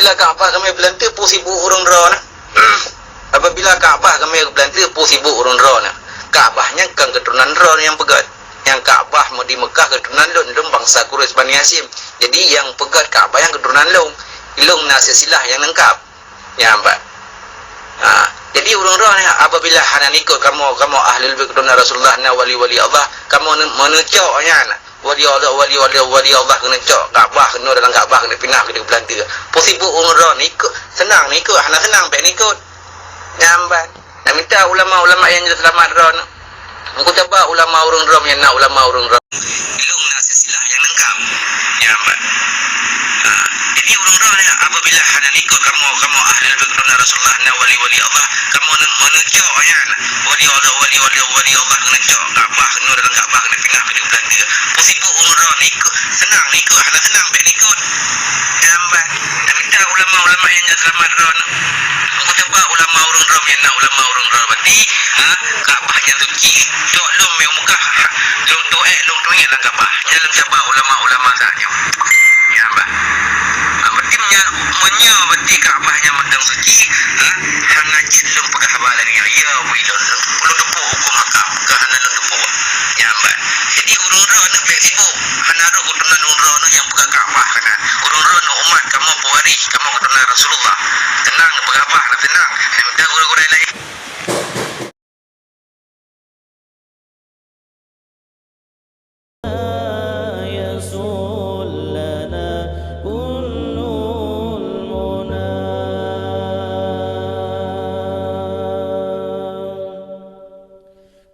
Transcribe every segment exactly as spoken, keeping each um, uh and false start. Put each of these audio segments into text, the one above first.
Apabila Ka'bah kamoe beulanteue, peue sibuk ureuëng droeneuh? Apabila Ka'bah kamoe beulanteue, peue sibuk ureuëng droeneuh? Ka'bah nyan kon keuturonan droeneuh nyang peugét. Nyang Ka'bah di Mekah keuturonan lôn, lôn bansa Quraisy Bani Hasyim. Jadi nyang peugét Ka'bah nyan keuturonan lôn. Lôn na silsilah nyang leungkap. Nyan ban. Ha, jadi ureuëng droeneuh apabila hana ikot kamoe, kamoe Ahlul Bait keuturonan Rasulullah, na wali-wali Allah, kamoe ne-, meuneucok nyan. Wali Allah, wali, wali, wali Allah keuneuk cok Ka'bah, keuneuk dalam Ka'bah keuneuk pinah, keuneuk beulanteue. Peue sibuk ureuëng droeneuh ikot, seunang ikot, hana seunang bék ikot. Nyan ban. Nak mita ulama-ulama nyang jeuet seulamat droeneuh. Meukucaba ulama ureuëng droeneuh nyang na ulama ureuëng droeneuh. Lôn na silsilah nyang leungkap. Nyan ban. Ha, jadi ureuëng droeneuh apabila hana ikot kamoe, kamoe Ahlul Bait keuturonan Rasulullah, na wali-wali Allah, kamoe ne-, meuneucok nyan. Wali Allah, wali, wali, wali Allah keuneuk cok Ka'bah, keuneuk dalam Ka'bah keuneuk pinah, keuneuk beulanteue. Peue sibuk ureuëng droeneuh ikot, seunang ikot, hana seunang bék ikot. Nyan ban. Nak mita ulama-ulama nyang jeuet seulamat droeneuh. Meukucaba ulama ureuëng droeneuh nyang na ulama ureuëng droeneuh berarti, ha, Ka'bah nyan suci. Cok lôn mé u Mekah, lôn tuék, lôn tuék lam Ka'bah. Nyan lôn caba ulama-ulama saat nyoe. Nyan ban. Ha, berarti meunyo, meunyo berarti Ka'bah nyan mantong suci, ha, hana jeuet lôn peugah haba lagée nyoe. Ya, wui lôn, lôn teupeu huköm hakam, ka hana lôn teupeu. Nyan ban. Jadi ureuëng droeneuh bék sibuk, hana rot keuturonan ureuëng droeneuh nyang peugah Ka'bah keunan. Ureuëng droeneuh umat kamoe, pewaris kamoe keuturonan Rasulullah. Seunang neupeugah Ka'bah, na seunang. Nyang mita gurée-gurée laén. يسل لنا كل المنى.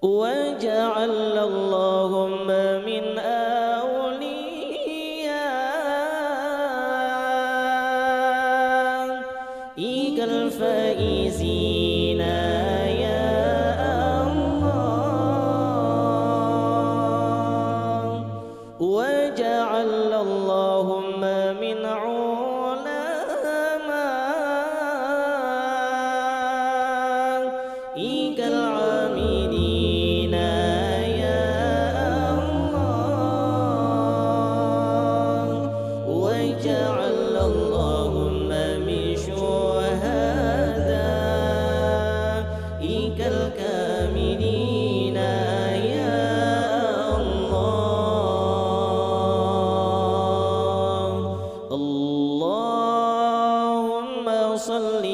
واجعل اللهم من أوليائك الفائزين يا الله. واجعل اللهم من علمائك العاملين يا الله. واجعل اللهم من شهدائك الكاملين يا الله. اللهم صل